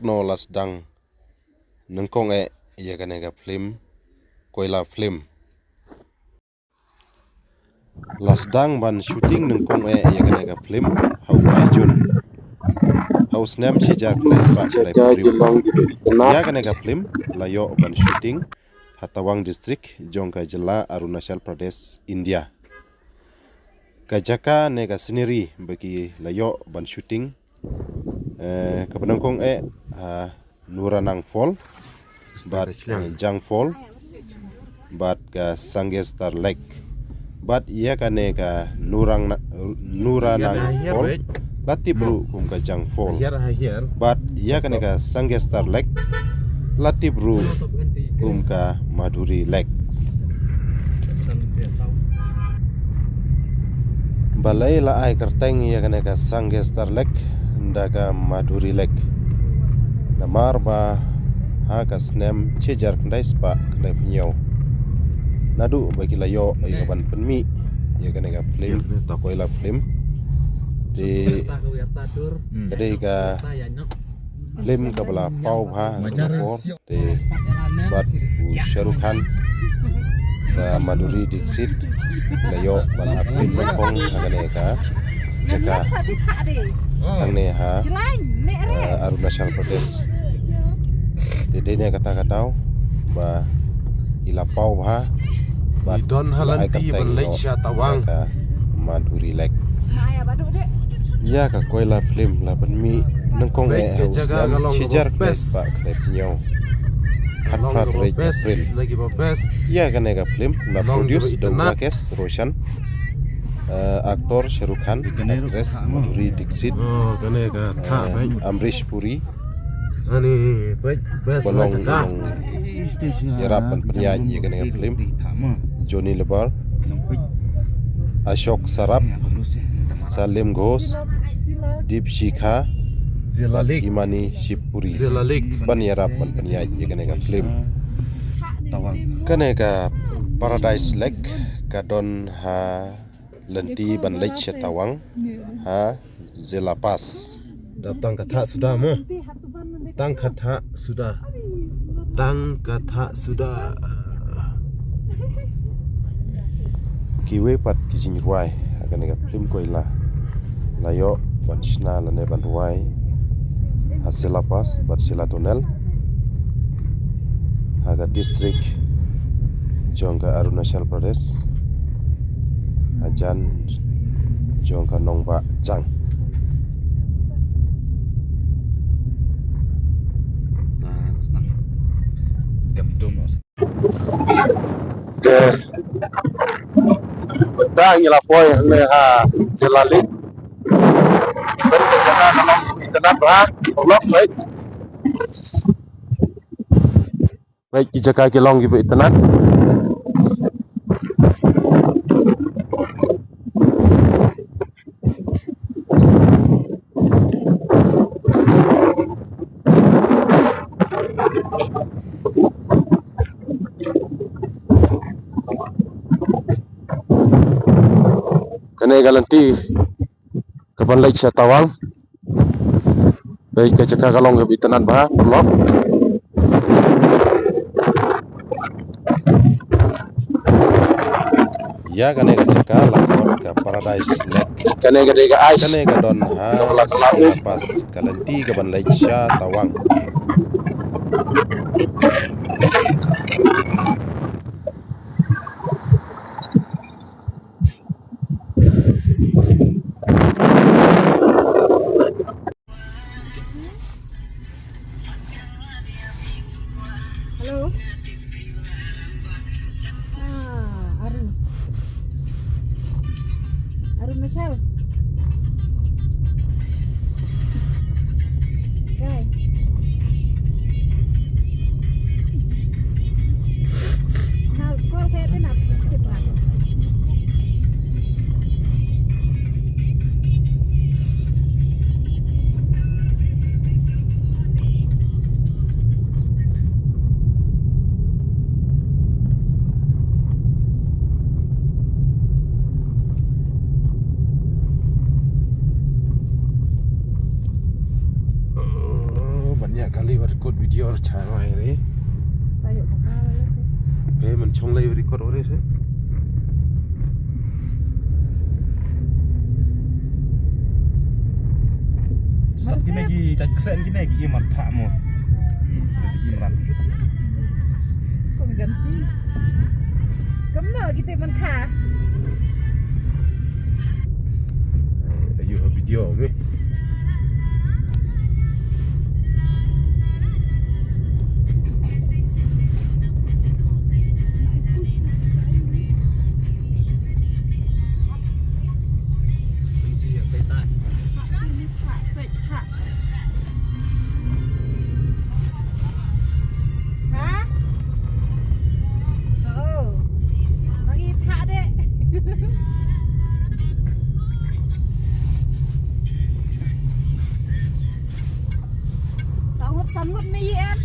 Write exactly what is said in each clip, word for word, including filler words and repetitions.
No la sdang nyngkong eh ïa kane ka film, Koila film. La sdang ban shooting nyngkong eh ïa kane ka film ha u bnai Jun, ha u snem shi hajar khyndai spah khyndai phew hynriew. Ïa kane ka film la ïoh ban shooting ha Tawang District jong ka jylla Arunachal Pradesh, India. Ka jaka ne ka scenery ba ki la ïoh ban shooting, eh, kaba nyngkong eh, ah, Nuranang Fall, bad, eh, Jang Fall, bad ka Sangestar Lake. Bad ïa kane ka Nurang na-, Nuranang Fall la tip ruh kum ka Jang Fall. Bad ïa kane ka Sangestar Lake la tip ruh kum ka Madhuri Lake. Balei la ai kyrteng ïa kane ka Sangestar Lake da ka Madhuri Lake? Namar ba ha ka snem shi hajar khyndai spah khyndai phew hynñiew, naduh ba ki la ïoh ïa ka ban pynmih ïa kane ka film, Koila film, te ka dei ka film kaba la paw bha ha kane ka por. Te bad u Shah Rukh Khan, ka Madhuri Dixit, la ïoh ban acting nyngkong ha kane ka jaka, hangne ha, eh, Arunachal Pradesh. Te dei ne kata ka daw ba i la paw bha bad i don ha lynti ban leit sha Tawang, ka Madhuri Lake. Ïa ka Koila film la pynmih nyngkong eh ha u snem shi hajar khyndai spah khyndai phew hynñiew, ha u phra tarik April. Ïa kane ka film la produce da u Rakesh Roshan, eh, actor Shah Rukh Khan, actress Madhuri Dixit, eh, Amrish Puri, ba long i nongïarap ban pynïaid ïa kane ka film, Johnny Lever, Ashok Saraf, Salim Ghosh, Deepshikha, Himani Shivpuri, ban ïarap ban pynïaid ïa kane ka film. Kane ka Paradise Lake ka don ha lynti ban leit sha Tawang ha Zela Pass. Dap tang ka thah suda mo. Tang ka thah suda. Tang ka thah suda. Kiwei pat ki jingrwai ha kane ka film Koila la ïoh ban shna lane ban rwai ha Zela Pass bad Zela Tunnel, ha ka district jong ka Arunachal Pradesh, hajan jong ka nongbah Jang. Te mynta ngi la poi hangne ha Zela Lake. Peit ka jaka ka long itynnad bha, paralok, peit. Peit ki jaka ki long kiba itynnad. Kane ka lynti kaban leit sha Tawang. Peit ka jaka ka long kaba itynnad bha, paralok. Ïa kane ka jaka la khot ka Paradise Lake. Kane ka dei ka ice. Kane ka don ha Zela Pass, ka lynti kaban leit sha Tawang. Hello. Ah, Arun. Arunachal. Kai. Kali ba record video cha ngai re. Phe man chong lai record ore se. Stop kine ki, chat ksen kine ki imar tha mo. Imran. Kong ganti. Kamno kita man kha. Ayu ha video me. Ha? Oh. Bagi tak dek. Sangut sangut ni em.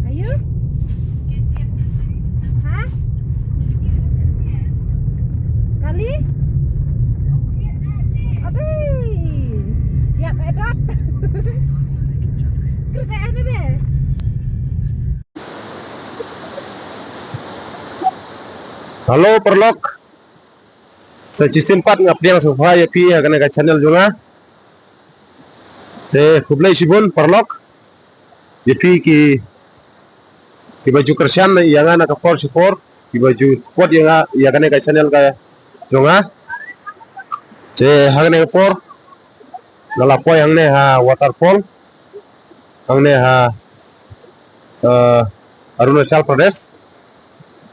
Ayu? Ha? Kali? Aduh. Yap edot. Kerja anu deh. Hello, paralok. Sa shisien pat nga pdiang sngewbha ïa phi ha kane ka channel jong nga. Te khublei shibun paralok. Ïa phi ki, kiba ju kyrshan ïa nga na ka por sha ka por, kiba ju support ïa nga ïa kane ka channel ka jong nga. Te ha kane ka por nga la poi hangne ha waterfall, hangne ha, eh, Arunachal Pradesh.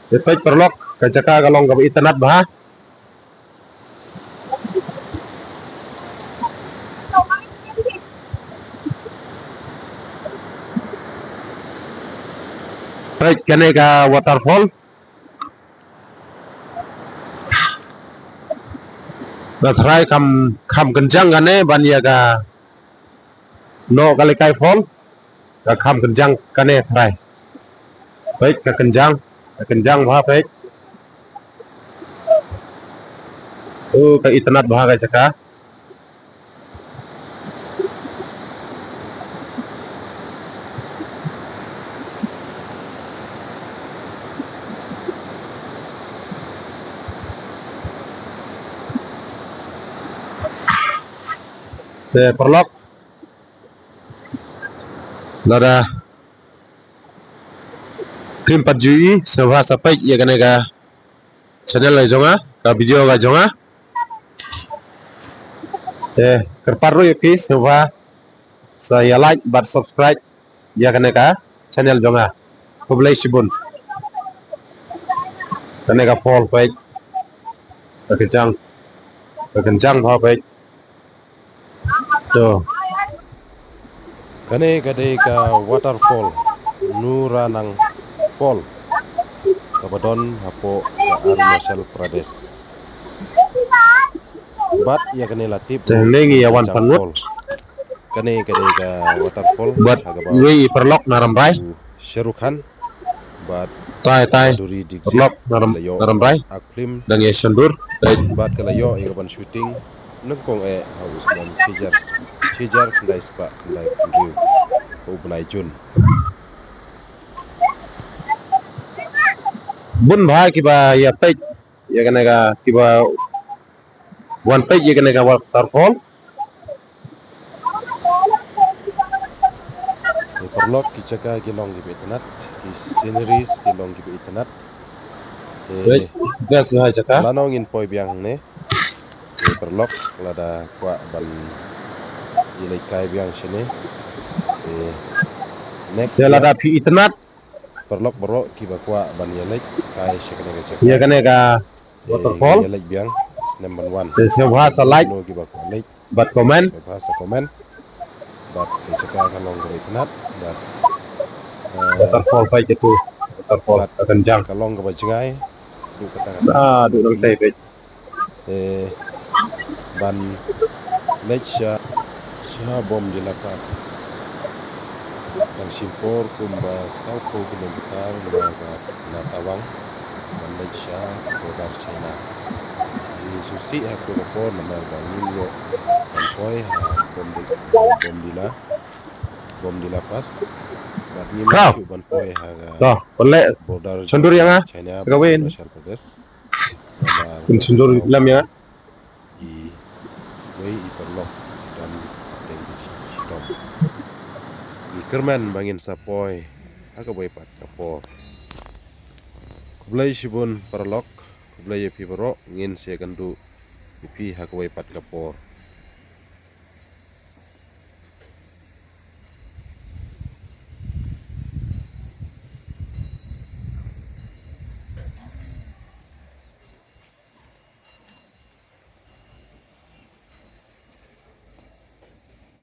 Te peit paralok, ka jaka ka long kaba itynnad bha. Peit kane ka waterfall. Nga tharai kham, kham kynjang kane ban ïa ka Nohkalikai Fall. Ka kham kynjang kane trai. Peit ka kynjang, ka kynjang bha peit. Oh, ka itynnad bha ka jaka. Te paralok. Lada phim pat ju ïohi, sngewbha sa peit ïa kane ka channel ka jong nga, ka video ka jong nga. Te kyrpad ruh ïa phi, sngewbha sa ïa like bad subscribe ïa kane ka channel jong nga. Khublei shibun. Kane ka fall peit. Ka kynjang. Ka kynjang bha peit. To. Kane ka dei ka waterfall, Nuranang Fall, kaba don hapoh ka Arunachal Pradesh. Bad ïa kane la tip, te ngi ïa wan Pangut. Kane ka dei ka waterfall, bad ha kaba wei i paralok na Rambrai. Shahrukh Khan. Bad tai tai. Madhuri Dixit. Paralok na Ram-, la ïoh na Rambrai. Ak film. Dang ïa shandur. Tai. Bad ka la ïoh ïa ka ban shooting nyngkong eh ha u snem shihajar, shihajar khyndai spah khyndai phew hynriew. Ha u bnai Jun. Bun bha kiba ïa peit ïa kane ka, kiba wan peit ïa kane ka waterfall. Te paralok, ki jaka ki long kiba itynnad, ki sceneries ki long kiba itynnad. Te best nga jaka. Lano ngin poi biang ne. Te paralok, lada kwah ban ïaleit kai biang shane. Te next, te lada phi itynnad. Paralok baroh kiba kwah ban ïaleit kai sha kane ka jaka. Ïa kane ka waterfall. Ïaleit biang snem ban wan. Te sngewbha sa like. Kiba kwah leit. Bad comment. Sngewbha sa comment. Bad ka jaka ka long kaba itynnad. Bad, eh, waterfall peit katu. Waterfall. Bad ka kynjang. Ka long kaba jngai. Duh kata kata. Ah, duh nangtai peit. Eh, ban leit sha, sha Bomdila Pass. Shim por kumba sawphew kilometer na ka, na Tawang ban leit sha border China. Ngi sngewsih ha kato ka por namar ba ngim ïoh ban poi ha Bomdi-, Bomdila, Bomdila Pass. Bad ngim ïoh shuh ban poi ha ka border China, Arunachal Pradesh. Namar iwei i paralok i don pateng ki shitom. Ngi kyrmen ba ngin sa poi ha kawei pat ka por. Khublei shibun paralok, khublei ïa phi baroh, ngin sa ïakynduh ïa phi ha kawei pat ka por.